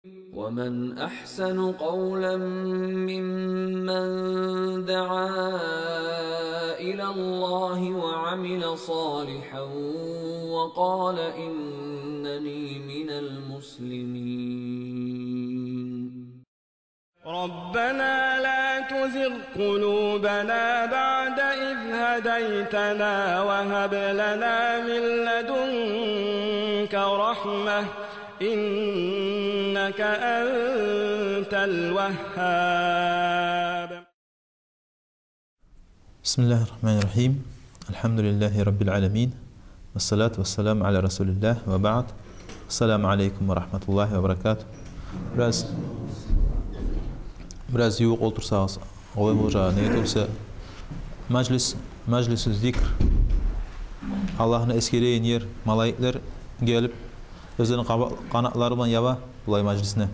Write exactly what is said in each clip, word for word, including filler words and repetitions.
ومن أحسن قولا ممن دعا إلى الله وعمل صالحا وقال إنني من المسلمين. ربنا لا تزغ قلوبنا بعد إذ هديتنا وهب لنا من لدنك رحمة إنك أنت الوهاب. بسم الله الرحمن الرحيم. الحمد لله رب العالمين. والصلاة والسلام على رسول الله وبعد. السلام عليكم ورحمة الله وبركاته. Бираз, бираз ювукъ олтурсагъыз, олай болажагъы. Неге тюгюл де, мажлис, мажлису зикр, Аллагьны эсгереген ер, малайиклер гелип, оьзлени къаба-, къанатлары булан яба булай мажлисни.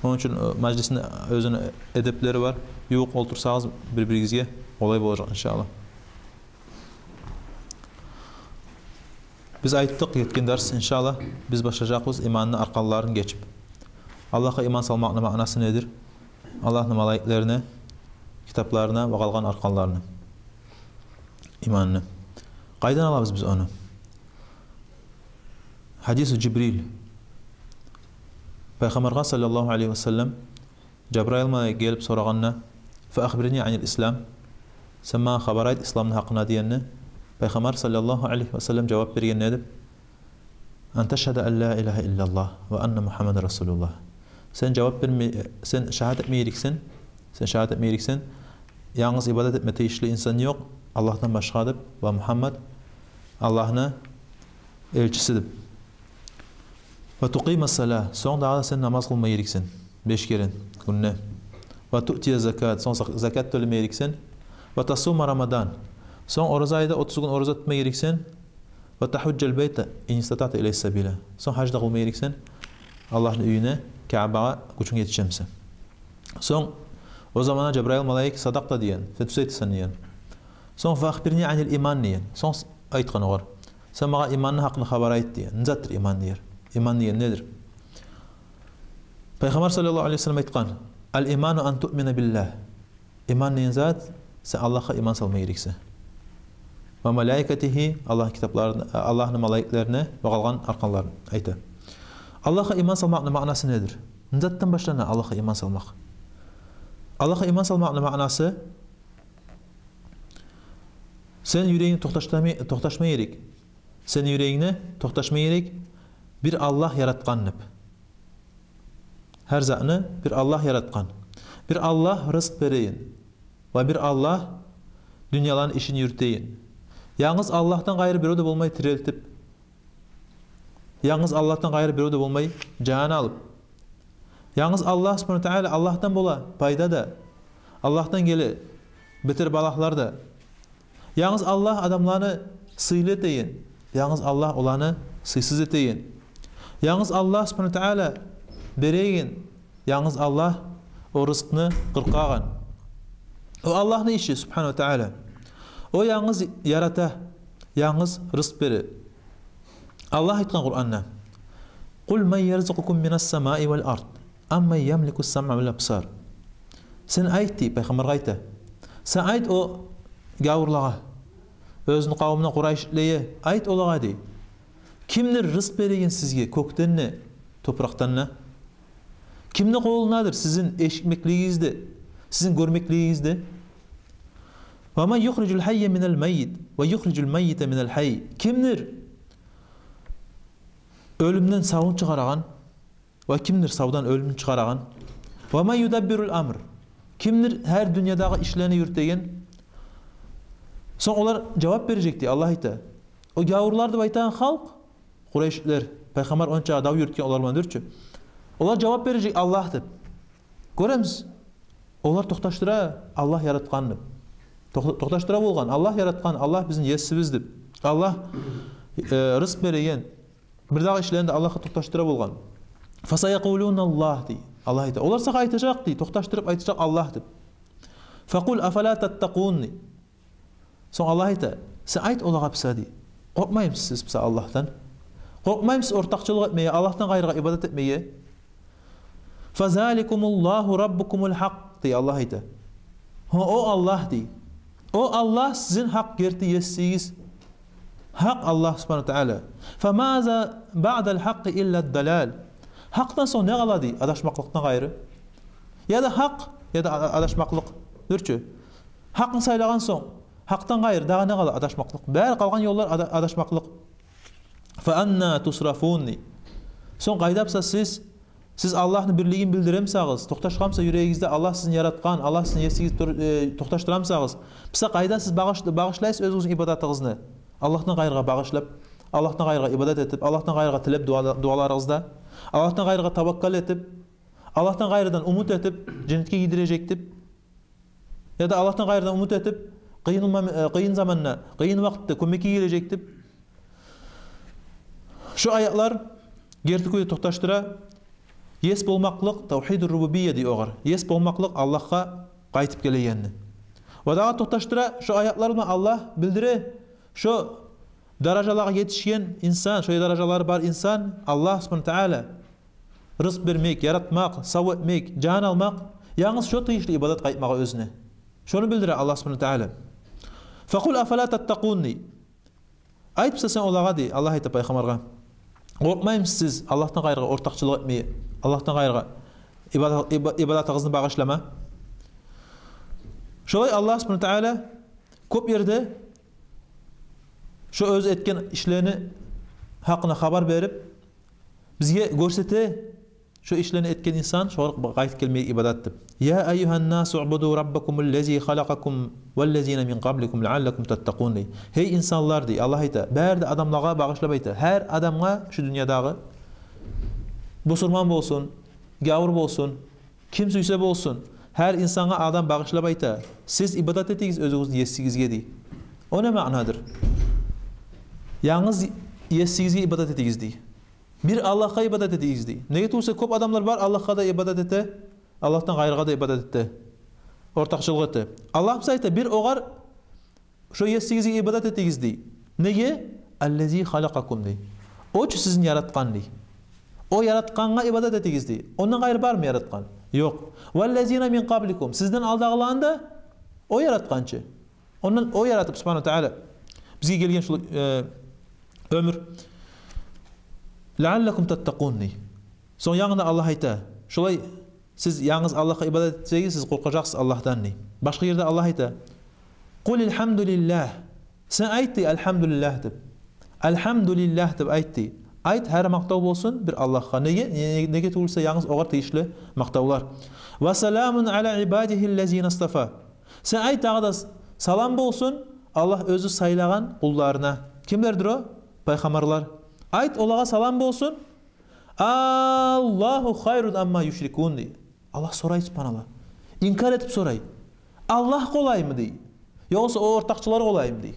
Ону учун, э, мажлисни оьзюню эдеплери бар. Ювукъ олтурсагъыз бир-биригизге, олай болажакъ, иншааллагь. Биз айтдыкъ гетген дарс, иншааллагь, биз башлажакъбыз иманны арканларын гечип. Аллагьгъа иман салмакъны маънасы недир? Аллагьны малайиклерине, китапларына ва къалгъан арканларына иманны. Къайдан алабыз биз ону? Гьадису Жибрил. Пайхаммаргъа саллаллагьу алайгьи ва саллам Жабрайыл малайик гелип сорагъанда: «Фа ахбирни анил ислам», сен магъа хабар айт исламны гьакъында дегенде, Пайхаммар саллаллагьу алайгьи ва саллам жавап берген не деп? «Ан ташгьада ан ла илагьа иллаллагь ва анна Мугьаммадан расулуллагь». Сен жавап берме-, сен шагьат этме герексен, сен шагьат этме герексен, янгыз ибадат этме тийишли инсан ёкъ Аллагьдан башгъа деп, ва Мугьаммад Аллагьны элчиси деп. «Ва тукъима салагь», сонг дагъы да сен намаз къылма герексен беш керен гюнде. «Ва туътия закат», сонг зак-, закат тёлеме герексен. «Ва тасума Рамадан», сонг ораза айда отуз гюн ораза тутма герексен. «Ва тагьужжал байта ин истатаъта илайгьи сабила», сонг гьаж да къылма герексен Аллагьны уьюне, Каъбагъа, гючюнг етишемсе. Сонг о заманда Жабрайыл малайик: «Садакъ да», – деген, «сен тюз айтасан», – деген. Сонг «Фа ахбирни анил иман», – деген. Сонг с-, айтгъан огъар: «Сен магъа иманны гьакъында хабар айт», – деген. «Не затдыр иман?» – дер. Иман деген недир? Пайхаммар саллаллагьу алайгьи ва саллам айтгъан: «Ал иману ан туъмина биллагь». Иман деген зат, сен Аллагьгъа иман салма герексен. «Ва малаикатигьи», Аллагьны китапларына, Аллагьны малайиклерине ва къалгъан арканларын айта. Аллагьгъа иман салмакъны маънасы недир? Не затдан башлана Аллагьгъа иман салмакъ? Аллагьгъа иман салмакъны маънасы, сен юрегингде токъташма-, токъташма герек. Сен юрегингде токъташма герек бир Аллагь яратгъан деп. Гьар затны бир Аллагь яратгъан. Бир Аллагь рызкъ береген. Ва бир Аллагь дюньяланы ишин юрютеген. Янгыз Аллагьдан къайры бирев де болмай тирилтип. Янгыз Аллагьдан къайры бирев де болмай жан алып. Янгыз Аллагь субгьанагьу ва тагьала, Аллагьдан бола пайда да, Аллагьдан геле бетер балагьлар да. Янгыз Аллагь адамланы сыйлы этеген, янгыз Аллагь оланы сыйсыз этеген. Янгыз Аллагь субгьанагьу ва тагьала береген, янгыз Аллагь о рызкъны къыркъагъан. О Аллагьны иши субгьанагьу ва тагьала. О янгыз ярата, янгыз рызкъ бере. Аллагь айтгъан Къуранда: «Къул ман ярзукъукум минас самаи вал ард, амман ямликус самъа вал абсар». Сен айт, дей, пайхаммаргъа айта. Сен айт о гавурлагъа, оьзюню къавумуна, къурайшитлеге айт олагъа, дей. Кимдир рызкъ береген сизге кёкден де, топуракъдан да? Кимни къолундадыр сизин эшитмеклигигиз де, сизин гёрмеклигигиз де? «Ва ман юхрижул гьаййа минал маййит, ва юхрижул маййита минал гьайй». Кимдир оьлюмден савну чыгъарагъан, ва кимдир савдан оьлюмню чыгъарагъан? «Ва ман юдаббирул амр». Кимдир гьар дюньядагъы ишлени юрютеген? Сонг олар жавап бережек, дей, Аллагь айта. О гавурлар деп айтагъан халкъ, къурайшитлер, пайхаммар онча дав юрютген олар булан дюр чю. Олар жавап бережек Аллагь деп. Гёремиз, олар токъташдыра Аллагь яратгъан деп. Токъ-, токъташдыра болгъан, Аллагь яратгъан, Аллагь бизин есибиз деп. Аллагь, э, рызкъ береген, бирдагъы ишлени де Аллагьгъа токъташдыра болгъан. «Фасаякъулуналлагь», дей, Аллагь айта. Олар сагъа айтажакъ, дей, токъташдырып айтажакъ Аллагь деп. «Факъул афала таттакъун», дей. Сонг Аллагь айта: «Сен айт олагъа буса, дей, къоркъмаймысыз сиз буса Аллагьдан? Къоркъмаймысыз ортакъчылыкъ этмеге, Аллагьдан къайрыгъа ибадат этмеге? Фазаликумуллагьу раббукумул гьакъ, дей, Аллагь айта. Гьо, о Аллагь, дей. О Аллагь сизин гьакъ герти есигиз. Гьакъ Аллагь субгьанагьу ва тагьала. Фамаза баъдал гьакъкъи илла далал. Гьакъдан сонг не къала, дей, адашмакълыкъдан къайры? Яда гьакъ, яда а-, адашмакълыкъ. Дюр чю. Гьакъны сайлагъан сонг, гьакъдан къайры дагъы не къала? Адашмакълыкъ. Бары къалгъан ёллар ада-, адашмакълыкъ. Фа анна тусрафун, дей. Сонг къайда буса сиз, сиз Аллагьны бирлигин билдире бусагъыз, токъташгъан буса юрегигизде Аллагь сизин яратгъан, Аллагь сизин есигиз тур-, э, токъташдыра бусагъыз, буса къайда сиз багъыш-, багъышлайсыз оьзюгюзню ибадатыгъызны? Аллагьдан къайрыгъа багъышлап, Аллагьдан къайрыгъа ибадат этип, Аллагьдан къайрыгъа тилеп дуала-, дуаларыгъызда, Аллагьдан къайрыгъа таваккал этип, Аллагьдан къайрыдан умут этип, женнетге гийирежек деп, яда Аллагьдан къайрыдан умут этип, къыйын мом-, э, къыйын заманда, къыйын вакътиде кёмекге гележек деп. Шо аятлар герти кюйде токъташдыра ес болмакълыкъ, тавгьидур рубубия дей огъар. Ес болмакълыкъ Аллагьгъа къайтып гелегенни. Ва дагъы токъташдыра шо аятлар булан Аллагь билдире, шо даражалагъа етишген инсан, шо даражалары бар инсан, Аллагь субгьанагьу ва тагьала рызкъ бермек, яратмакъ, сав этмек, жан алмакъ, янгыз шо тийишли ибадат къайтмагъа оьзюне. Шону билдире Аллагь субгьанагьу ва тагьала. Факъул афала таттакъун, дей. Айт буса сен олагъа, дей, Аллагь айта пайхаммаргъа. Къоркъмаймысыз сиз Аллагьдан къайрыгъа ортакъчылыкъ этмеге, Аллагьдан къайрыгъа ибада-, иба-, ибадатыгъызны багъышлама? Шолай Аллагь субгьанагьу ва тагьала кёп ерде шо оьзю этген ишлени гьакъына хабар берип, бизге гёрсете, шо ишлени этген инсан шогъар къайтып гелмеге ибадат деп. Я айюгьаннасу уъбуду раббакумуллази халакъакум валлазина мин къабликум лаъаллакум таттакъун, дей. Гьей инсанлар, дей, Аллагь айта, бары да адамлагъа багъышлап айта. Гьар адамгъа шу дюньядагъы, бусурман болсун, гавур болсун, ким сюйсе болсун, гьар инсангъа адам багъышлап айта: сиз ибадат этигиз оьзюгюзню есигизге, дей. О не маънадыр? Янгыз есигизге ибадат этигиз, дей. Бир Аллагьгъа ибадат этигиз, дей. Неге тюгюл буса, кёп адамлар бар, Аллагьгъа да ибадат эте, Аллагьдан къайрыгъа да ибадат эте, ортакъчылыкъ эте. Аллагь буса айта: бир огъар, шо есигизге ибадат этигиз, дей. Неге? Аллази халакъакум, дей. О чу сизин яратгъан, дей. О яратгъангъа ибадат этигиз, дей. Ондан къайры бармы яратгъан? Ёкъ. Валлазина мин къабликум, сизден алдагъыланы да о яратгъан чы. Ондан о яратып, субгьанагьу ва тагьала, бизге гелген шул, э, оьмюр. Лаъаллакум таттакъун, дей. Сонг янгыдан Аллагь айта: шолай сиз янгыз Аллагьгъа ибадат этсегиз, сиз къоркъажакъсыз Аллагьдан, дей. Башгъа ерде Аллагь айта: къул алгьамдулиллагь. Сен айт, дей, алгьамдулиллагь деп. Алгьамдулиллагь деп айт, дей. Айт, гьар макътав болсун бир Аллагьгъа. Неге? Не-, неге тюгюл буса, янгыз огъар тийишли макътавлар. Ва саламун ала ибадигьиллазина стафа. Сен айт дагъы да: салам болсун Аллагь оьзю сайлагъан къулларына. Кимлердир о? Пайхаммарлар. Айт, олагъа салам болсун. Аллагьу хайрун амма юшрикун, дей. Аллагь сорай, субгьаналлагь. Инкар этип сорай. Аллагь къолаймы, дей, ёгъесе о ортакъчылар къолаймы, дей.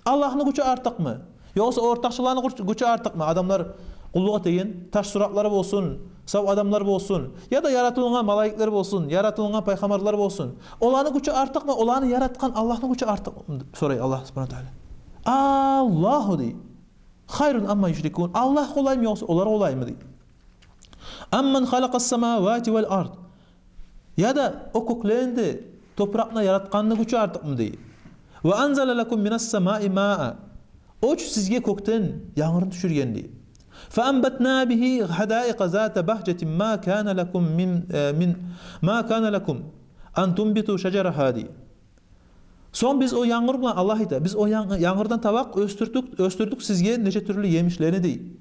Аллагьны гючю артыкъмы? Ёгъесе о ортакъчыланы гюч-, гючю артыкъмы? Адамлар къуллукъ этеген таш суратлар болсун, сав адамлар болсун, яда яратылгъан малайиклер болсун, яратылгъан пайхаммарлар болсун. Оланы гючю артыкъмы? Оланы яратгъан Аллагьны гючю артыкъмы? Сорай Аллагь субгьанагьу ва тагьала. Аллагьу, дей. Хайрун амма юшрикун. Аллагь къолаймы, ёгъесе олар къолаймы, дей. Амман халакъас самавати вал ард. Яда о кёклени де, топуракъны да яратгъанны гючю артыкъмы, дей. Ва анзала лакум минас самаи маа. О чу сизге кёкден янгурну тюшюрген, дей. Фа анбатна бигьи гьадаикъа зата багьжатин ма кана лакум мин, э, мин, ма кана лакум ан тунбиту шажарагьа, дей. Сонг биз о янгур булан, Аллагь айта, биз о ян-, янгурдан таба оьсдюрдюк, оьсдюрдюк сизге нече тюрлю емишлени, дей,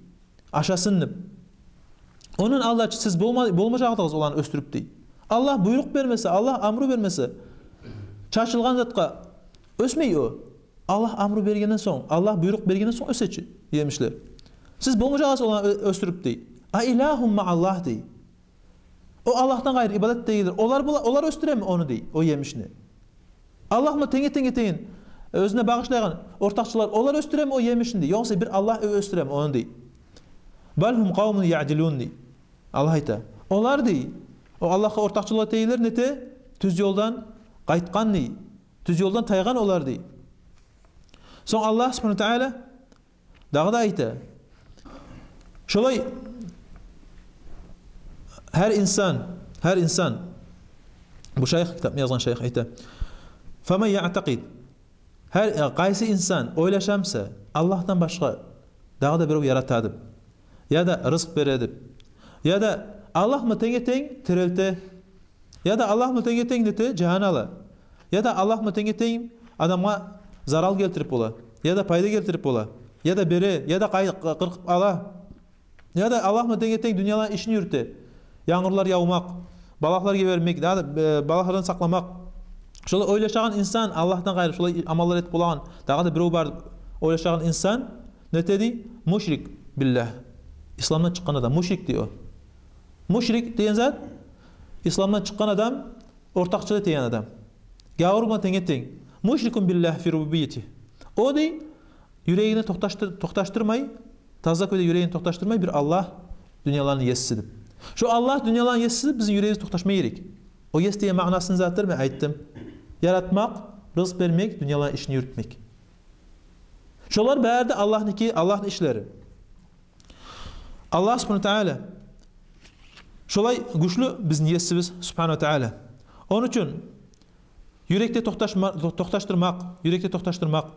ашасын деп. Ондан алда чы сиз болма-, болмажакъ эдигиз оланы оьсдюрюп, дей. Аллагь буйрукъ бермесе, Аллагь амру бермесе, чачылгъан затгъа оьсмей о. Аллагь амру бергенден сонг, Аллагь буйрукъ бергенден сонг оьсе чи емишлер. Сиз болмажакъ эдигиз оланы оь-, оьсдюрюп, дей. А илагьун мааллагь, дей. О Аллагьдан къайры ибадат этегенлер, олар була-, олар оьсдюреми ону, дей, о емишни? Аллагь булан тенге, тенге, тенге, оьзюне багъышлайгъан ортакъчылар, олар оьсдюреми о емишни, дей? Ёгъесе бир Аллагь оь-, оьсдюреми ону, дей? Бал гьум къавмун яъдилун, дей. Аллагь айта. Олар, дей, о Аллагьгъа ортакъчылыкъ этегенлер нете, тюз ёлдан къайтгъан, дей. Тюз ёлдан тайгъан олар, дей. Сонг Аллагь субгьанагьу ва тагьала дагъы да айта. Шолай Гьар инсан, гьар инсан, бу шайх, китапны язгъан шайх айта: «Фаман яътакъид». Гьар, э, къайсы инсан ойлаша буса, Аллагьдан башгъа дагъы да бирев ярата деп, яда рызкъ бере деп, яда Аллагьмы тенге-тенг тирилте, яда Аллагьмы тенге-тенг нете, жан ала, яда Аллагьмы тенге-тенг адамгъа зарал гелтирип бола, яда пайда гелтирип бола, яда бере, яда къай-, къыркъып ала, яда Аллагьмы тенге-тенг дюньяланы ишин юрюте. Янгурлар явмакъ, балагьлар йибермек, дагъы да, э, балагьлардан сакъламакъ. Шолай ойлашагъан инсан, Аллагьдан къайры шолай амаллар этип болагъан дагъы да бирев бар деп ойлашагъан инсан нете дей? Мушрик биллагь. Исламдан чыкъгъан адам. Мушрик дей о. Мушрик деген зат — исламдан чыкъгъан адам, ортакъчылыкъ этеген адам. Гавур булан тенге-тенг. Мушрикун биллагь фи рубубийяти. О дей, юрегин токъташдыр-, токъташдырмай, таза кюйде юрегин токъташдырмай бир Аллагь дюньяланы еси деп. Шо Аллагь дюньяланы еси деп бизин юрегибиз токъташма герек. О ес деген маънасын затдыр мен айтдым. Яратмакъ, рызкъ бермек, дюньяланы ишин юрютмек. Шолар бары да Аллагьныки, Аллагьны ишлери. Аллагь субгьанагьу ва тааля шолай гючлю, бизин есибиз субгьанагьу ва тааля. Ону учун юрекде токъташма-, токъташдырмакъ, юрекде токъташдырмакъ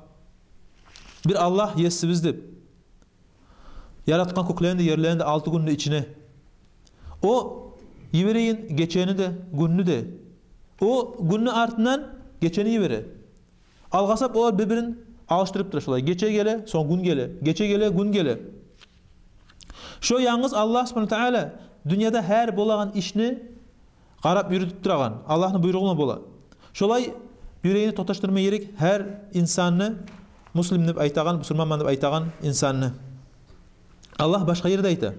бир Аллагь есибиз деп, яратгъан кёклени де, ерлени де алты гюнню ичине. О йибереген гечени де, гюнню де. О гюнню артындан гечени йибере. Алгъасап олар бир-бирин алышдырып тура шолай. Гече геле, сонг гюн геле, гече геле, гюн геле. Шо янгыз Аллагь субгьанагьу ва тааля дюньяда гьар болагъан ишни къарап юрютюп турагъан, Аллагьны буйругъу булан бола. Шолай юрегин токъташдырма герек гьар инсанны, муслим деп айтагъан, бусурманман деп айтагъан инсанны. Аллагь башгъа ерде айта: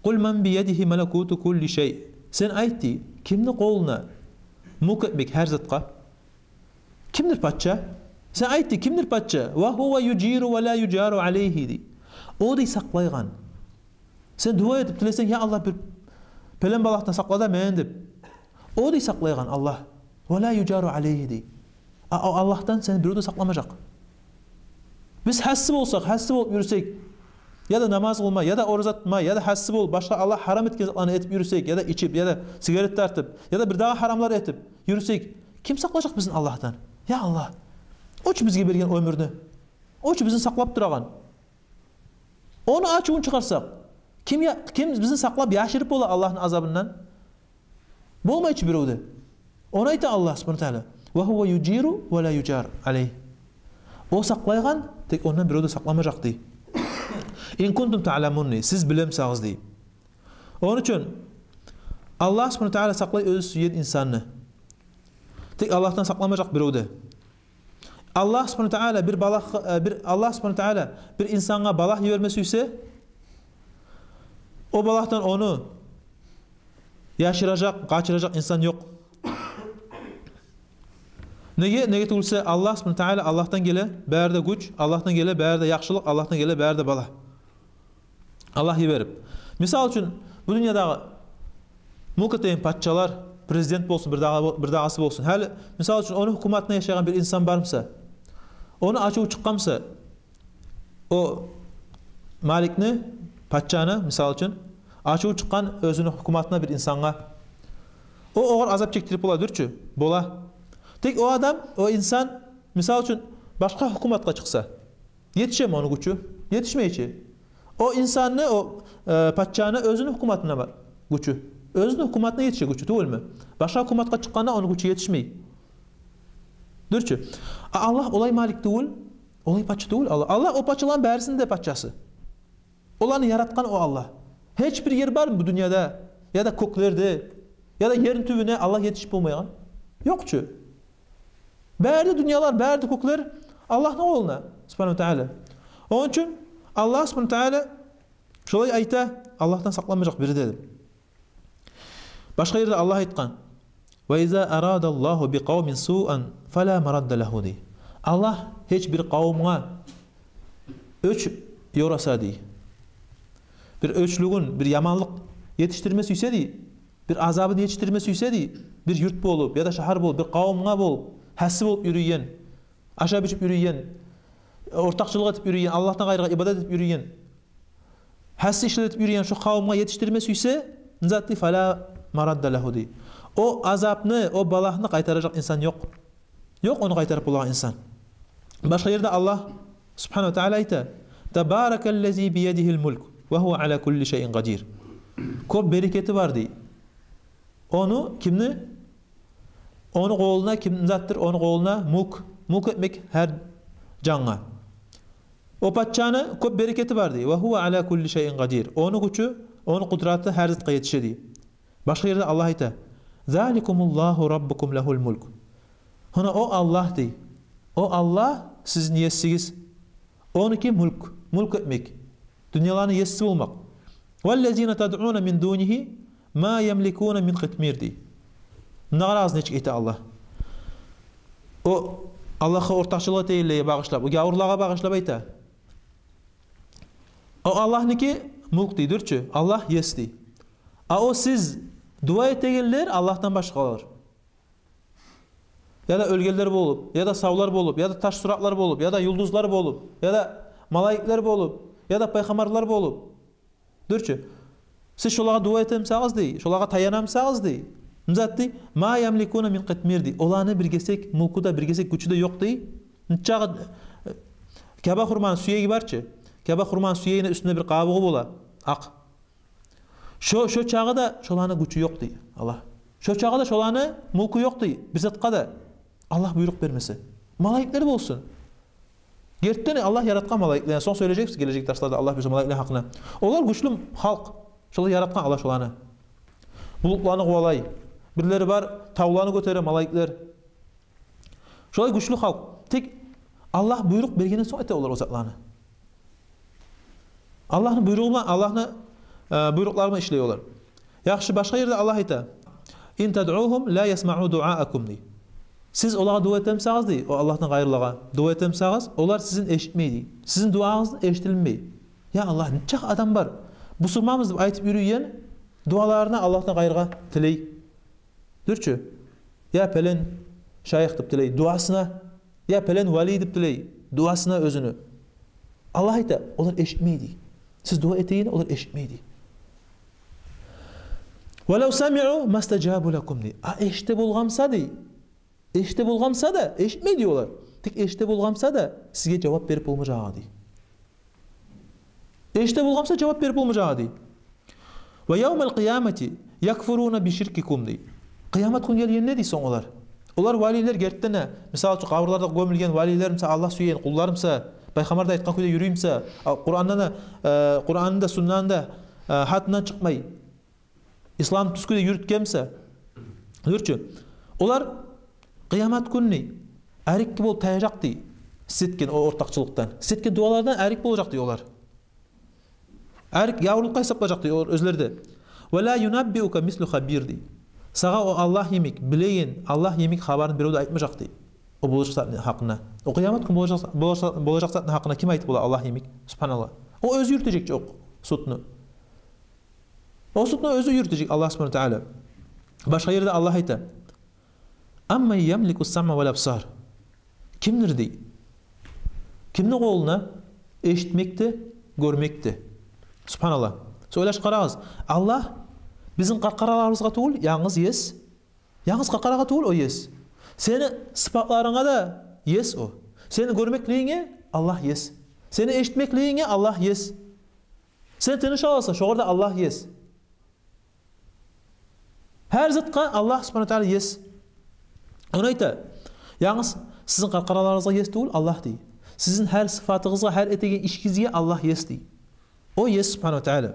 «Къул ман биядигьи малакуту кулли шай». Сен айт дей, кимни къолунда мюлк этмек гьар затгъа? Кимдир пача? Сен айт дей, кимдир пача? «Ва гьува южиру ва ла южару алайгьи», — дей. О дей сакълайгъан. Сен дуа этип тилесенг: «Я Аллагь, бир пелен балагьдан сакъла да мени», — деп. О дей сакълайгъан Аллагь. «Ва ла южару алайгьи», — дей. А, а Аллагьдан сени бирев де сакъламажакъ. Биз гьасси болсакъ, гьасси болуп юрюсек, яда намаз къылмай, яда ораза тутмай, яда гьасси болуп башгъа Аллагь гьарам этген затланы этип юрюсек, яда ичип, яда сигарет тартып, яда бир дагъы гьарамлар этип юрюсек, ким сакълажакъ бизин Аллагьдан? Я Аллагь. О чу бизге берген оьмюрню. О чу бизин сакълап турагъан. Ону ачувун чыгъарсакъ, ким я-, ким бизин сакълап, яшырып бола Аллагьны азабындан? Болмай чы бирев де. Ону айта Аллагь субгьанагьу ва тааля: «Ва гьува южиру ва ла южару алайгьи». О сакълайгъан, тек ондан бирев де сакъламажакъ дей. «Ин кунтум таъламун», — дей, сиз биле бусагъыз дей. Ону учун Аллагь субгьанагьу ва тааля сакълай оьзю сюйген инсанны. Тек Аллагьдан сакъламажакъ бирев де. Аллагь субгьанагьу ва тааля бир балагь, э, бир, Аллагь субгьанагьу ва тааля бир инсангъа балагь йиберме сюйсе, о балагьдан ону яшыражакъ, къачыражакъ инсан ёкъ. Неге? Неге тюгюлсе, Аллагь субгьанагьу ва тааля, Аллагьдан геле бары да гюч, Аллагьдан геле бары да яхшылыкъ, Аллагьдан геле бары да балагь. Аллагь йиберип. Мисал учун, бу дюньядагъы мюлк этеген пачалар, президент болсун, бир дагъы, бир дагъысы болсун. Гьали, мисал учун, ону гьукуматында яшайгъан бир инсан бар буса, ону ачуву чыкъгъан буса, о маликни, пачаны, мисал учун, ачуву чыкъгъан оьзюню гьукуматына бир инсангъа, о огъар азап чекдирип бола, дюр чю, бола. Тек о адам, о инсан, мисал учун, башгъа гьукуматгъа чыкъса, етишеми ону гючю? Етишмей чи. О инсанны, о, э, пачаны оьзюню гьукуматында бар гючю. Оьзюню гьукуматына етише гючю, тюгюлмю? Башгъа гьукуматгъа чыкъгъанда ону гючю етишмей. Дюр чю. А Аллагь олай малик тюгюл, олай пача тюгюл Аллагь. Аллагь о пачаланы барисини де пачасы. Оланы яратгъан о Аллагь. Гьеч бир ер бармы бу дюньяда, яда кёклерде, яда ерни тюбюнде Аллагь етишип болмайгъан? Ёкъ чу. Бары да дюньялар, бары да кёклер Аллагьны къолунда, субгьанагьу ва тааля. Ону учун Аллагь субгьанагьу ва тааля шолай айта, Аллагьдан сакъланмажакъ бири де деп. Башгъа ерде Аллагь айтгъан: «Ва иза арадаллагьу би къавмин суан фала марадда лагьу», — дей. Аллагь гьеч бир къавумгъа оьч ёраса дей, бир оьчлюгюн, бир яманлыкъ етишдирме сюйсе дей, бир азабын етишдирме сюйсе дей, бир юрт болуп, яда шагьар болуп, бир къавумгъа болуп, гьасси болуп юрюйген, ашап-ичип юрюйген, ортакъчылыкъ этип юрюйген, Аллагьдан къайрыгъа ибадат этип юрюйген, гьасси ишлер этип юрюйген шо къавумгъа етишдирме сюйсе, Не зат дей? «Фала марадда лагьу» дей. О азапны, о балагьны къайтаражакъ инсан ёкъ. Ёкъ ону къайтарып болагъан инсан. Башгъа ерде Аллагь субгьанагьу ва тагьала айта: «Табаракаллази биядигьил мулк ва гьува ала кулли шайин къадир». Кёп берекети бар дей. Ону кимни? Ону къолуна, ким затдыр? Ону къолуна мулк, мулк этмек гьар жангъа. О пачаны кёп берекети бар дей. «Ва гьува ала кулли шайин къадир». Ону гючю, ону къудраты гьар затгъа етише дей. Башгъа ерде Аллагь айта: «Заликумуллагьу раббукум лагьул мулк». Гьона о Аллагь дей. О Аллагь сизин есигиз. Онуки мулк, мулк этмек. Дюньяланы еси болмакъ. «Валлазина тадъуна мин дунигьи ма ямликуна мин къитмир» дей. Мунда къарагъыз, нечик айта Аллагь. О Аллагьгъа ортакъчылыкъ этегенлеге багъышлап, о гявурлагъа багъышлап айта. О Аллагьныки мулк дей, дюр чю, Аллагь ес дей. А о сиз дуа этегенлер Аллагьдан башгъалар. Яда оьлгенлер болуп, яда савлар болуп, яда таш суратлар болуп, яда юлдузлар болуп, яда малайиклер болуп, яда пайхаммарлар болуп. Дюр чю. Сиз шолагъа дуа этемисагъыз дей, шолагъа таянамисагъыз дей. Не зат дей? «Ма ямликуна мин къитмир» дей. Оланы бир гесек мулку да, бир гесек гючю де ёкъ дей. Нечакъы, э, Каба хурманы сюеги бар чы. Каба хурманы сюегини уьстюнде бир къабугъу бола. Акъ. Шо, шо чагъы да шоланы гючю ёкъ дей Аллагь. Шо чагъы да шоланы мулку ёкъ дей. Бир затгъа да. Аллагь буйрукъ бермесе. Малайиклер болсун. Гертиден Аллагь яратгъан малайиклени. Сонг сёйлежекбиз гележек дарсларда, Аллагь буюрса, малайиклени гьакъына. Олар гючлю халкъ. Шолай яратгъан Аллагь шоланы. Булутланы къувалай. Бирлери бар, тавланы гётере малайиклер. Шолай гючлю халкъ. Тек Аллагь буйрукъ бергенден сонг эте олар о затланы. Аллагьны буйругъу булан, Аллагьны, э, буйрукълары булан ишлей олар. Яхшы, башгъа ерде Аллагь айта: «Ин тадъугьум ла ясмаъу дуаакум» дей. Сиз олагъа дуа этемисагъыз дей, о Аллагьдан къайрылагъа дуа этемисагъыз, олар сизин эшитмей дей. Сизин дуагъыз эшитилмей. Я Аллагь, нечакъы адам бар, бусурманбыз деп айтып юрюйген, дуаларына Аллагьдан къайрыгъа тилей. Дюр чю. Я пелен шайых деп тилей дуасына, я пелен вали деп тилей дуасына оьзюню. Аллагь айта, олар эшитмей дей. Сиз дуа этегенни олар эшитмей дей. «Валав самиъу мастажабу лакум» дей. А эшите болгъан буса дей. Эшите болгъан буса да, эшитмей дей олар. Тек эшите болгъан буса да, сизге жавап берип болмажакъ дей. Эшите болгъан буса, жавап берип болмажакъ дей. «Ва явмал къиямати якфуруна би ширкикум» дей. Къыямат гюн гелгенде дей сонг олар. Олар валилер гертиден де, мисал учун, къабурларда гёмюлген валилер буса, Аллагь сюеген къуллар буса, пайхаммар да айтгъан кюйде юрюй буса, а, Къуранда да, э, Къуранда да, суннада да, э, гьатындан чыкъмай. Ислам тюз кюйде юрютген буса, дюр чю. Олар къыямат гюнню арекги болуп таяжакъ дей. Сиз этген о ортакъчылыкъдан, сиз этген дуалардан арек болажакъ дей олар. Арек, гявурлукъгъа гьисаплажакъ дей олар оьзлер де. «Ва ла юнаббиука мислу хабир» дей. Сагъа о Аллагь йимик билеген, Аллагь йимик хабарын бирев де айтмажакъ дей. О болажакъ затны гьакъына. О къыямат гюн болажакъ, болажакъ, болажакъ затны гьакъына ким айтып бола Аллагь йимик? Субгьаналлагь. О оьзю юрютежек чи о судну. О судну оьзю юрютежек Аллагь субгьанагьу ва тагьала. Башгъа ерде Аллагь айта: «Амман ямлику ссамъа вал абсар». Кимдир дей? Кимни къолунда эшитмек де, гёрмек де? Субгьаналлагь. Сиз ойлашып къарагъыз. Аллагь бизин къаркъараларыбызгъа тюгюл янгыз ес. Янгыз къаркъарагъа тюгюл о ес. Сени сыпатларынга да ес о. Сени гёрмеклигинге Аллагь ес. Сени эшитмеклигинге Аллагь ес. Сен тыныш аласан, шогъар да Аллагь ес. Гьар затгъа Аллагь субгьанагьу ва тагьала ес. Ону айта, янгыз сизин къаркъараларыгъызгъа ес тюгюл Аллагь дей. Сизин гьар сыпатыгъызгъа, гьар этеген ишигизге Аллагь ес дей. О ес субгьанагьу ва тагьала.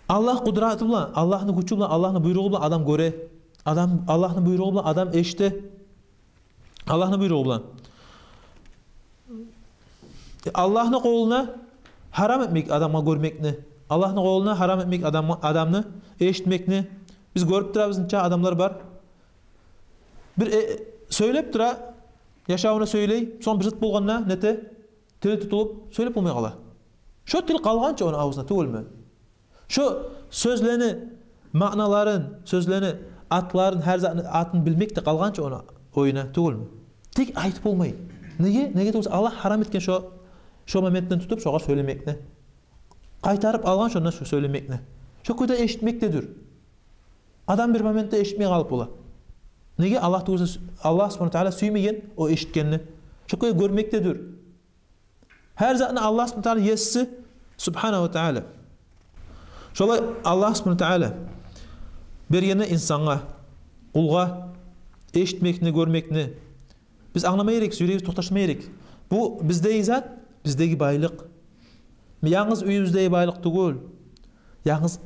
Аллагь къудраты булан, Аллагьны гючю булан, Аллагьны буйругъу булан адам гёре. Адам, Аллагьны буйругъу булан адам эшите. Аллагьны буйругъу булан. Аллагьны къолуна гьарам этмек адамгъа гёрмекни. Аллагьны къолуна гьарам этмек адамгъа, адамны эшитмекни. Биз гёрюп турабыз, нече адамлар бар. Бир, э, сёйлеп тура, яшавуна сёйлей, сонг бир зат болгъанда нете, тили тутулуп, сёйлеп болмай къала. Шо тил къалгъанча ону авзуна, тюгюлмю? Шо сёзлени маъналарын, сёзлени атларын, гьар затны атын билмек де къалгъанча ону оюна, тюгюлмю? Тек айтып болмай. Неге? Неге тюгюл буса, Аллагь гьарам этген шо, шо моментден тутуп, шогъар сёйлемекни. Къайтарып алгъан шондан шо сёйлемекни. Шо кюйде эшитмек де дюр. Адам бир моментде эшитмей къалып бола. Неге? Аллагь тюгюл буса, Аллагь субгьанагьу ва тагьала сюймеген о эшитгенни. Шо кюйде гёрмек де дюр. Гьар затны Аллагь субгьанагьу ва тагьала еси субгьанагьу ва тагьала. Шолай Аллагь субгьанагьу ва тагьала бергенде инсангъа, къулгъа эшитмекни, гёрмекни, биз англама герекбиз, юрегибиз токъташма герек. Бу биздеги зат, биздеги байлыкъ. Янгыз уьюбюздеги байлыкъ тюгюл, янгыз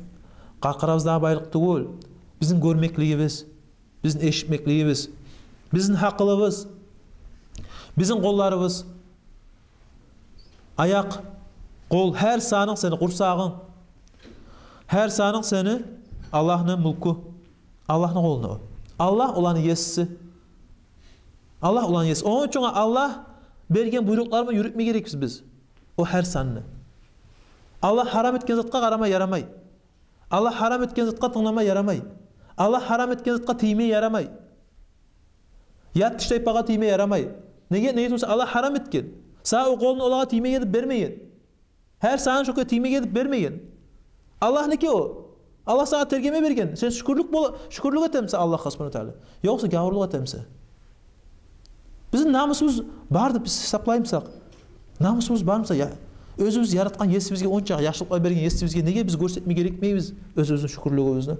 къаркъарабыздагъы байлыкъ тюгюл. Бизин гёрмеклигибиз, бизин эшитмеклигибиз, бизин гьакъылыбыз, бизин къолларыбыз, аякъ, къол, гьар санынг сени, къурсагъынг, гьар санынг сени Аллагьны мюлкю, Аллагьны къолунда о. Аллагь оланы еси. Аллагь оланы еси. Ону учун Аллагь берген буйрукъларын юрютме герекбиз биз. О гьар санны. Аллагь гьарам этген затгъа къарама ярамай. Аллагь гьарам этген затгъа тынглама ярамай. Аллагь гьарам этген затгъа тийме ярамай. Ят тиштайпагъа тийме ярамай. Неге? Неге тюгюл буса, Аллагь гьарам этген. Сагъа о къолунг олагъа тиймеге деп бермеген. Гьар санынг шо кюйде тиймеге деп бермеген. Аллагьныки о. Аллагь сагъа тергеме берген. Сен шюкюрлюк бол-, шюкюрлюк этемисен Аллагьгъа субгьанагьу ва тагьала, ёкъса гавурлукъ этемисен? Бизин намусубуз бар деп биз гьисаплаймысакъ, намусубуз бармыса, я, оьзюбюз яратгъан есибизге, онча яхшылыкълар берген есибизге неге биз гёрсетме герекмейбиз оьзюбюзню шюкюрлюгюбюзню?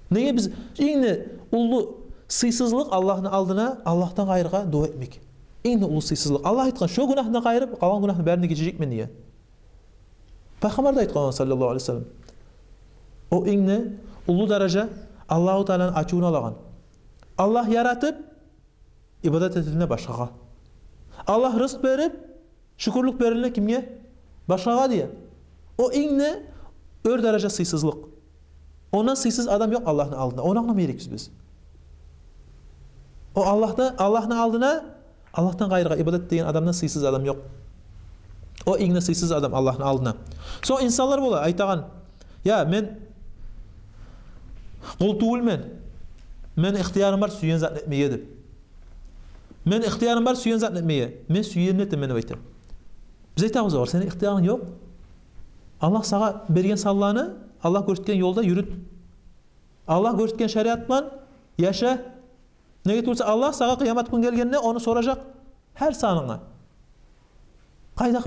Неге биз, инг де уллу сыйсызлыкъ Аллагьны алдына Аллагьдан къайрыгъа дуа этмек. Инг де уллу сыйсызлыкъ. Аллагь айтгъан, шо гюнагьны къайры, къалгъан гюнагьны барын да гечежекмен деген. Пайхаммар да айтгъан, саллаллагьу алайгьи ва саллам. О инг де уллу даража Аллагьу Тааланы ачувун алагъан. Аллагь яратып, ибадат этилине башгъагъа. Аллагь рызкъ берип, шюкюрлюк берилине кимге? Башгъагъа деген. О инг де оьр даража сыйсызлыкъ. Ондан сыйсыз адам ёкъ Аллагьны алдына. Ону англама герекбиз биз. О Аллагьда, Аллагьны алдына, Аллагьдан къайрыгъа ибадат этеген адамдан сыйсыз адам ёкъ. О инг де сыйсыз адам Аллагьны алдына. Сонг инсанлар бола айтагъан: «Я, мен къул тюгюлмен. Мен ихтиярым бар сюйген затны этмеге», — деп. «Мен ихтиярым бар сюйген затны этмеге. Мен сюйгенни этемен», — деп айта. Биз айтабыз огъар: «Сени ихтиярынг ёкъ. Аллагь сагъа берген санланы Аллагь гёрсетген ёлда юрют. Аллагь гёрсетген шариат булан яша. Неге тюгюл буса, Аллагь сагъа къыямат гюн гелгенде ону соражакъ гьар санынга. Къайда,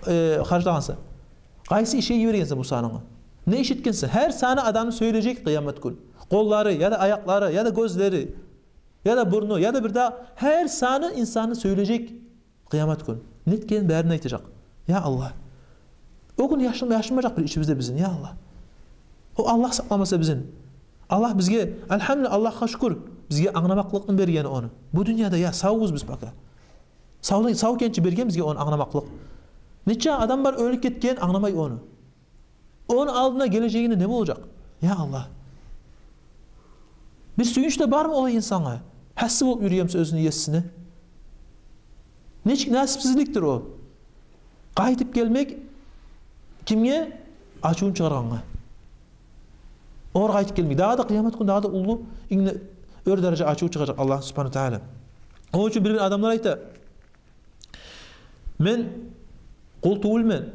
э, харжлагъансан? Къайсы ишге йибергенсен бу санынгны? Не иш этгенсен?» Гьар саны адамны сёйлежек къыямат гюн. Къоллары, яда аякълары, яда гёзлери, яда бурну, яда бир де, гьар саны инсанны сёйлежек къыямат гюн. Не этгенин барын айтажакъ. Я Аллагь. О гюн яшырма-, яшырмажакъ бир ишибиз де бизин, я Аллагь. О Аллагь сакъламаса бизин. Аллагь бизге, альгьамдулиллагь, Аллагьгъа шюкюр, бизге англамакълыкъны берген ону. Бу дюньяда, я, савбуз биз пока. Савдан, сав экенчи берген бизге ону англамакълыкъ. Нече адам бар оьлюп гетген, англамай ону. Ону алдына гележегинде не болажакъ? Я Аллагь. Бир сююнч де бармы олай инсангъа? Гьасси болуп юрюймюсе оьзюню есине? Нечик насипсизликдир о. Къайтып гелмек кимге? Ачувун чыгъаргъангъа. Огъар къайтып гелмек. Дагъы да къыямат гюн дагъы да уллу, инг де оьр даража ачув чыгъажакъ Аллагь субгьанагьу ва тагьала. Ону учун бир-бир адамлар айта: «Мен къул тюгюлмен.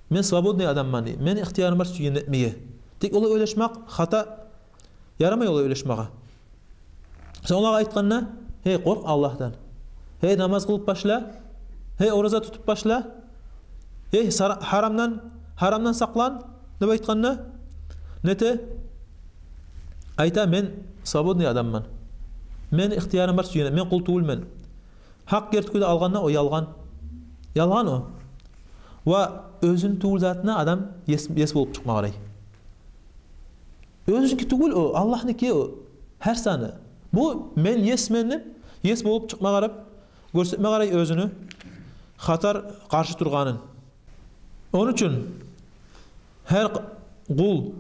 Мен свободный адамман», — дей. «Мен ихтиярым бар сюйгенни этмеге». Тек олай ойлашмакъ хата, ярамай олай ойлашмагъа. Сен олагъа айтгъанда: «Гьей, къоркъ Аллагьдан. Гьей, намаз къылып башла. Гьей, ораза тутуп башла. Гьей, сара-, гьарамдан, гьарамдан сакълан», — деп айтгъанда, нете? Айта: «Мен свободный адамман. Мен ихтиярым бар сюйгенни, мен къул тюгюлмен». Гьакъ герти кюйде алгъанда, о ялгъан. Ялгъан о. Ва оьзюню тюгюл затына адам ес, ес болуп чыкъма къарай. Оьзюнюки тюгюл о, Аллагьныки о. Гьар саны. Бу мен есмен деп, ес болуп чыкъма къарап, гёрсетме къарай оьзюню хатар къаршы тургъанын. Ону учун гьар къ-, къул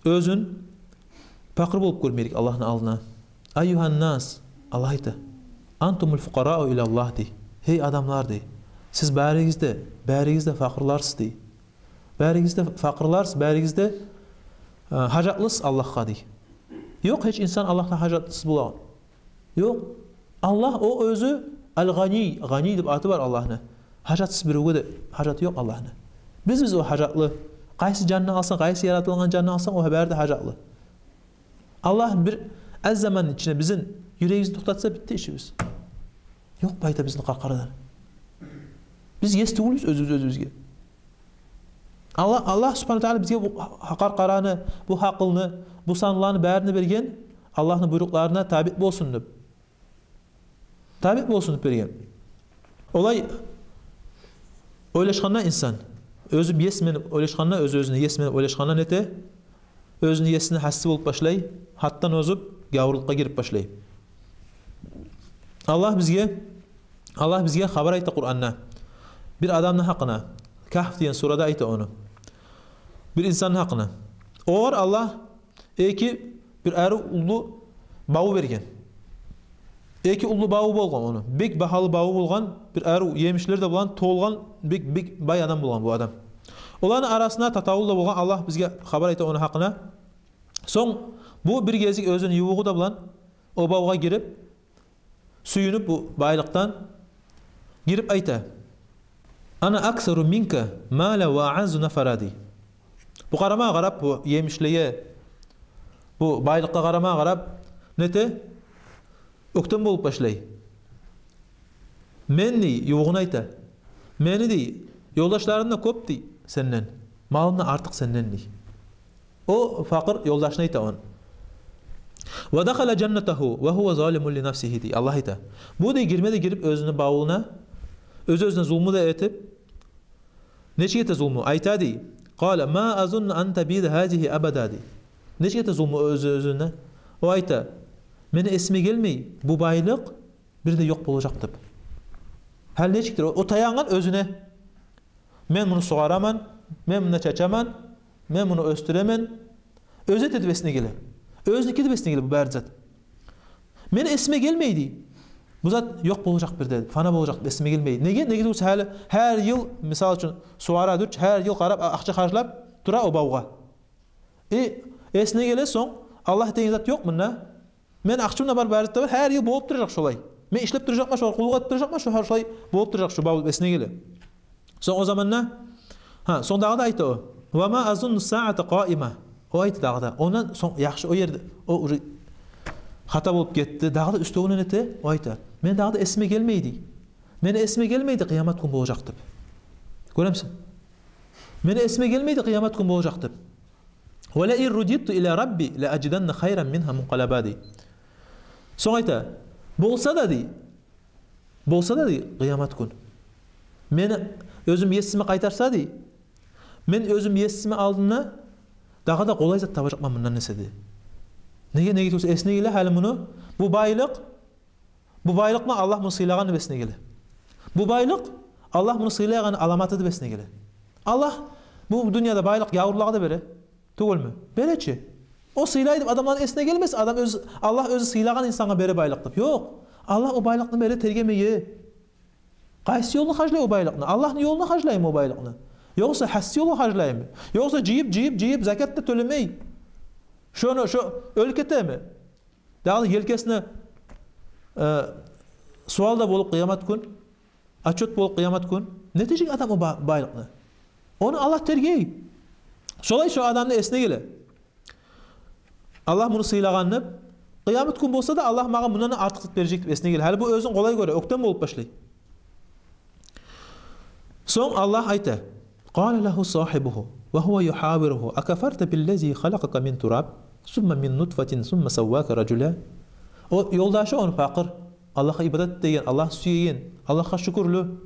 оьзюн пакъыр болуп гёрме герек Аллагьны алдына. «Айюгьаннас», Аллагь айта, «антумул фукъарау илаллагь», — дей. «Гьей адамлар», — дей. «Сиз баригиз де, баригиз де пакъырларсыз», — дей. «Баригиз де пакъырларсыз, баригиз де, э, гьажатлысыз Аллагьгъа», — дей. Ёкъ гьеч инсан Аллагьдан гьажатсыз болагъан. Ёкъ. Аллагь о оьзю Аль-Гъаний, Гъаний деп аты бар Аллагьны. Гьажатсыз, биревге де гьажаты ёкъ Аллагьны. Биз, биз о гьажатлы. Къайсы жанны алсанг, къайсы яратылгъан жанны алсанг, о бары да гьажатлы. Аллагь бир аз заманны ичинде бизин юрегибизни токътатса, битди ишибиз. Ёкъ пайда бизин къаркъарадан. Биз ес тюгюлбюз оьзюбюз оьзюбюзге. Аллагь, Аллагь субгьанагьу ва тааля бизге бу къаркъараны, бу гьакъылны, бу санланы барын да берген, Аллагьны буйрукъларына табиъ болсун деп. Табиъ болсун деп берген. Олай ойлашгъанда инсан, оьзюм есмен деп ойлашгъанда, оьз-оьзюне есмен деп ойлашгъанда нете? Оьзюню есине гьасси болуп башлай, гьатдан озуп, гавурлукъгъа гирип башлай. Аллагь бизге, Аллагь бизге хабар айта Къуранда. Бир адамны гьакъына, Кагьф деген сурада айта ону. Бир инсанны гьакъына. Огъар Аллагь эки бир арив уллу баву берген. Эки уллу баву болгъан ону. Бек багьалы баву болгъан, бир арив емишлер де булан толгъан, бек, бек бай адам болгъан бу адам. Оланы арасында татавул да болгъан, Аллагь бизге хабар айта ону гьакъына. Сонг бу бир гезик оьзюню ювугъу да булан о бавгъа гирип, сююнюп бу байлыкъдан, гирип айта: «Ана аксару минка мала ва аъаззу нафара», — дей. Бу къарамагъа къарап, бу емишлеге, бу байлыкъгъа къарамагъа къарап, нете? Оьктем болуп башлай. «Мен, — дей, ювугъуна айта, — мени, — дей, — ёлдашларым да кёп, — дей, — сенден. Малым да артыкъ сенден», — дей. О пакъыр ёлдашына айта ону. «Ва дахала жаннатагьу ва гьува залимун ли нафсигьи», — дей. Аллагь айта. Бу, дей, гирме де гирип оьзюню бавуна, оьз-оьзюне зулму да этип, нечик эте зулму? Айта, дей: «Къала ма азунну ан табида гьазигьи абада», — дей. Нечик эте зулму оьз-оьзюне? О айта: «Мени эсиме гелмей бу байлыкъ бир де ёкъ болажакъ деп». Гьали нечикдир? О, о таянгъан оьзюне. «Мен муну сугъараман, мен мунда чачаман, мен муну оьсдюремен». Оьзю эте деп эсине геле. Оьзюнюки деп эсине геле бу бары зат. «Мени эсиме гелмей, — дей, — бу зат ёкъ болажакъ бир де, фана болажакъ деп эсиме гелмей». Неге? Неге десе, гьали гьар йыл, мисал учун, сугъара дюр чю, гьар йыл къарап, а-, акъча харжлап тура о бавгъа. Э, эсине геле сонг, Аллагь деген зат ёкъ мунда. Мени акъчам да бар, бары да бар, гьар йыл болуп туражакъ шолай. Мен ишлеп туражакъман, шолай къуллукъ этип туражакъман, шо гьар шолай болуп туражакъ, шо баву деп эсине геле. Сонг о заманда, гьа, сонг дагъы да айта о: «Ва ма азунну саата къаима». О айта дагъы да. Ондан сонг яхшы, о ерде о уже хата болуп гетди. Дагъы да уьстевюне нете, о айта: «Мен дагъы да эсиме гелмей, — дей. — Мени эсиме гелмей, — дей, — къыямат гюн болажакъ деп». Гёремисен? «Мени эсиме гелмей, — дей, — къыямат гюн болажакъ деп». «Ва ла ин руддиту ила рабби ла ажиданна хайран мингьа мункъалаба», — дей. Сонг айта: «Болса да, — дей, — болса да, — дей, — къыямат гюн мени оьзюм есиме къайтарса, — дей, — мен оьзюм есиме алдында дагъы да къолай зат табажакъман мундан эсе», — дей. Неге, неге десе, эсине геле гьали муну, бу байлыкъ, бу байлыкъны Аллагь муну сыйлагъан деп эсине геле. Бу байлыкъ Аллагь муну сыйлагъан аламаты деп эсине геле. Аллагь бу дюньяда байлыкъ гавурлагъа да бере тюгюлмю? Бере чи. О сыйлай деп адамланы эсине гелмес, адам оьз-, Аллагь оьзю сыйлагъан инсангъа бере байлыкъ деп. Ёкъ. Аллагь о байлыкъны бере тергемеге. Къайсы ёлну харжлай о байлыкъны? Аллагьны ёлуна харжлаймы о байлыкъны? Ёкъса гьасси ёлгъа харжлаймы? Ёкъса жыйып, жыйып, жыйып, закат да тёлемей, шону, шо оьлюп гетеми? Дагъы елкесине, э, суал да болуп къыямат гюн, отчёт болуп къыямат гюн. Нетежек адам о ба-, байлыкъны? Ону Аллагь тергей. Шолай шо адамны эсине геле. Аллагь муну сыйлагъан деп, къыямат гюн болса да Аллагь магъа мундан артыкъ зат бережек деп эсине геле. Гьали бу оьзюн къолай гёре, оьктем болуп башлай. Сонг Аллагь айта: «Къала лагьу сагьибугьу ва гьува юхавиругьу: акафарта биллази халакъака мин тураб, сумма мин нутфатин, сумма саввака ражула?» О ёлдашы ону пакъыр, Аллагьгъа ибадат этеген, Аллагьны сюеген, Аллагьгъа шюкюрлю,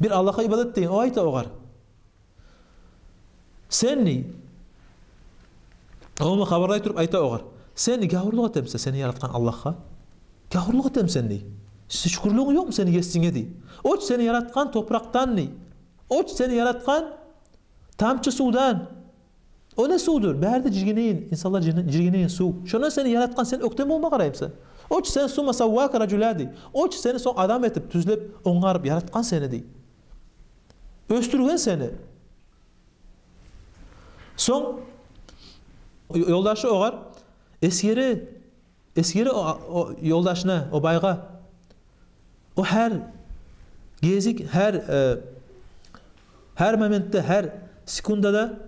бир Аллагьгъа ибадат этеген, о айта огъар: «Сен, — дей, ону хабарлай туруп айта огъар, — сен, — дей, — гавурлукъ этемисен сени яратгъан Аллагьгъа? Гавурлукъ этемисен, — дей. — Сени шюкюрлюгюнг ёкъму сени есинге?» — дей. «О чу сени яратгъан топуракъдан, — дей, — о чу сени яратгъан тамчы сувдан». О не сувдур? Бары да жиргенеген, инсанлар жиргенеген сув. Шондан сени яратгъан, сен оьктем болма къараймысан? «О чу сен, сумма саввака ражула, — дей, — о чу сени сонг адам этип, тюзлеп, онгарып яратгъан сени, — дей, — оьсдюрген сени». Сонг ёлдашы огъар эсгере, эсгере о, о ёлдашына, о байгъа, о гьар гезик, гьар, э, гьар моментде, гьар секундада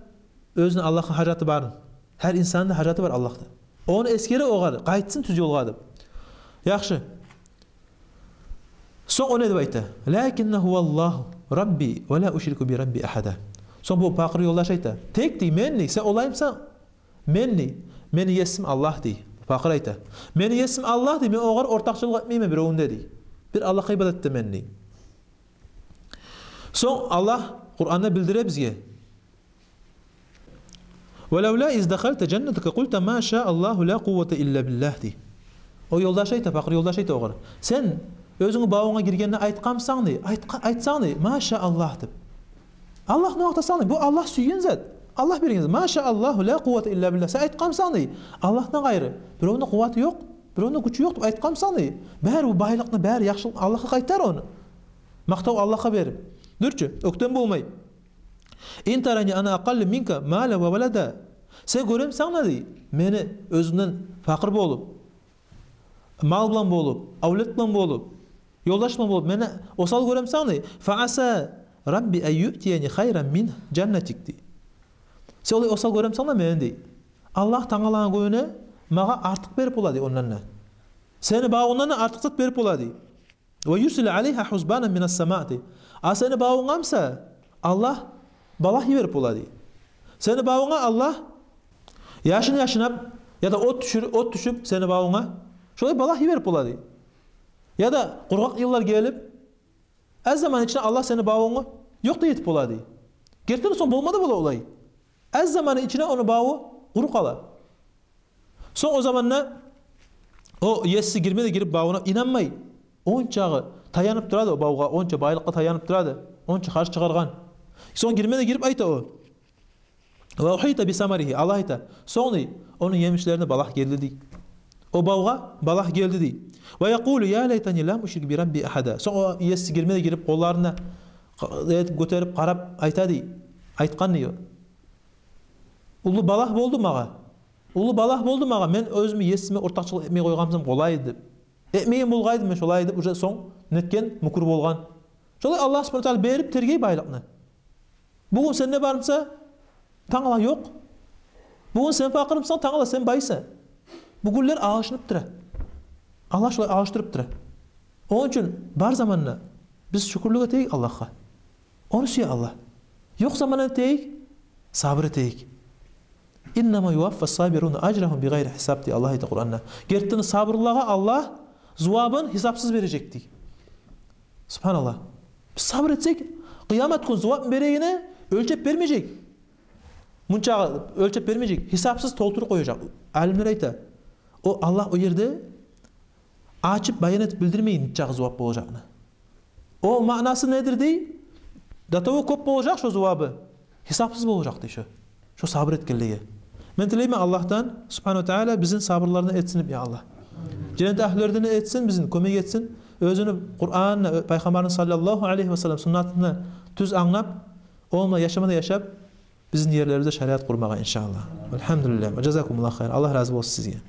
оьзюню Аллагьгъа гьажаты барын. Гьар инсанны да гьажаты бар Аллагьгъа. Ону эсгере огъар, къайтсын тюз ёлгъа деп. Яхшы. Сонг о не деп айта? «Лакинна гьуваллагьу рабби ва ла ушрику би рабби агьада». Сонг бу пакъыр ёлдаш айта: «Тек, — дей, — мен, — дей, — сен олаймысан, — мен, — дей, — мени есим Аллагь, — дей, — пакъыр айта. — Мени есим Аллагь, — дей, — мен огъар ортакъчылыкъ этмеймен биревню де, — дей. — Бир Аллагьгъа ибадат этемен», — дей. Сонг Аллагь Къуранда билдире бизге: «Ва лавла из дахалта жаннатака къулта ма ша Аллагьу ла къуввата илла биллагь», — дей. О ёлдаш айта, пакъыр ёлдаш айта огъар: «Сен оьзюнгню бавунгъа гиргенде айтгъанмысан, — дей, — айтгъа-, айтсанг, — дей, — ма ша Аллагь деп. Аллагьны макътасанг, — дей, — бу Аллагь сюйген зат, Аллагь берген зат. Ма ша Аллагьу ла къуввата илла биллагь. Сен айтгъанмысан, — дей, — Аллагьдан къайры биревню къуваты ёкъ, биревню гючю ёкъ деп айтгъанмысан, — дей. — Бары бу байлыкъны, бары яхшылыкъны Аллагьгъа къайтар ону. Макътав Аллагьгъа бер». Дюрчю, оьктем болмай. «Ин тарани ана акъалла минка малан ва валада». Сен гёремисен, — дей, — мени оьзюмден пакъыр болуп, мал булан болуп, авлет булан болуп, ёлдаш булан болуп, мени осал гёремисен, — дей. — Фа аса рабби ан юътияни хайран мин жаннатик», — дей. «Сен олай осал гёремисен мени, — дей, — Аллагь тангала гюнюне магъа артыкъ берип бола, — дей, — ондан да. Сени бавунгдан да артыкъ зат берип бола», — дей. «Ва юрсила алайгьа гьусбанан минас сама», — дей. «А сени бавунга буса Аллагь балагь йиберип бола», — дей. «Сени бавунга Аллагь яшын яшынып, яда от тюшюр-, от тюшюп сени бавунга, шолай балагь йиберип бола», — дей. «Яда къургъакъ йыллар гелип, аз заманны ичинде Аллагь сени бавунгну ёкъ да этип бола», — дей. Гертиден сонг болма да бола олай. Аз заманны ичинде ону баву къуруп къала. Сонг о заманда о еси гирме де гирип бавуна, инанмай. Ончагъы таянып турады о бавгъа, онча байлыкъгъа таянып турады, онча харж чыгъаргъан. Сонг гирме де гирип айта о: «Ва ухита би самаригьи», Аллагь айта. Сонг, дей, ону емишлерине балагь гелди, дей. О бавгъа балагь гелди, дей. «Ва якъулу я лайтани лам ушрик би рабби агьада». Сонг о еси гирме де гирип, къолларын да къа-, этип гётерип къарап айта, дей. Айтгъан, дей о: «Уллу балагь болду магъа. Уллу балагь болду магъа. Мен оьзюмню есиме ортакъчылыкъ этмей къойгъан бусам къолай эди деп. Этмейген болгъайдым мен шолай», — деп, уже сонг нетген, мюкюр болгъан. Шолай Аллагь субгьанагьу ва тагьала берип тергей байлыкъны. Бугюн сенде бар буса, тангала ёкъ. Бугюн сен пакъыр бусанг, тангала сен байсан. Бу гюнлер алышынып тура. Аллагь шолай алышдырып тура. Ону учун бар заманда биз шюкюрлюк этейик Аллагьгъа. Ону сюе Аллагь. Ёкъ заманда этейик, сабур этейик. «Иннама юваффас сабируна ажрагьум бигъайри гьисаб», — дей Аллагь, айта Къуранда. Гертиден сабурлулагъа Аллагь зувабын гьисапсыз бережек, дей. Субгьаналлагь. Биз сабур этсек, къыямат гюн зувабын берегенде оьлчеп бермежек. Мунчагъы оьлчеп бермежек, гьисапсыз толтуруп къояжакъ. Алимлер айта, о Аллагь о ерде ачып, баян этип билдирмей, нечакъы зувап болажакъны. О маънасы недир, дей? До того кёп болажакъ шо зувабы, гьисапсыз болажакъ, дей, шо, шо сабур этгенлеге. Мен тилеймен Аллагьдан субгьанагьу ва тагьала бизин сабурлулардан этсин деп, я Аллагь. Женнет агьлюлерден этсин бизин, кёмек этсин. Оьзюню Къуранын, Пайхаммарны саллаллагьу алайгьи ва саллам суннатын тюз англап, онда яшама да яшап, бизин ерлерибизде шариат къурмагъа, иншааллагь. Альгьамдулиллагь. Ва жазакумуллагьу хайран. Аллагь рази болсун сизге.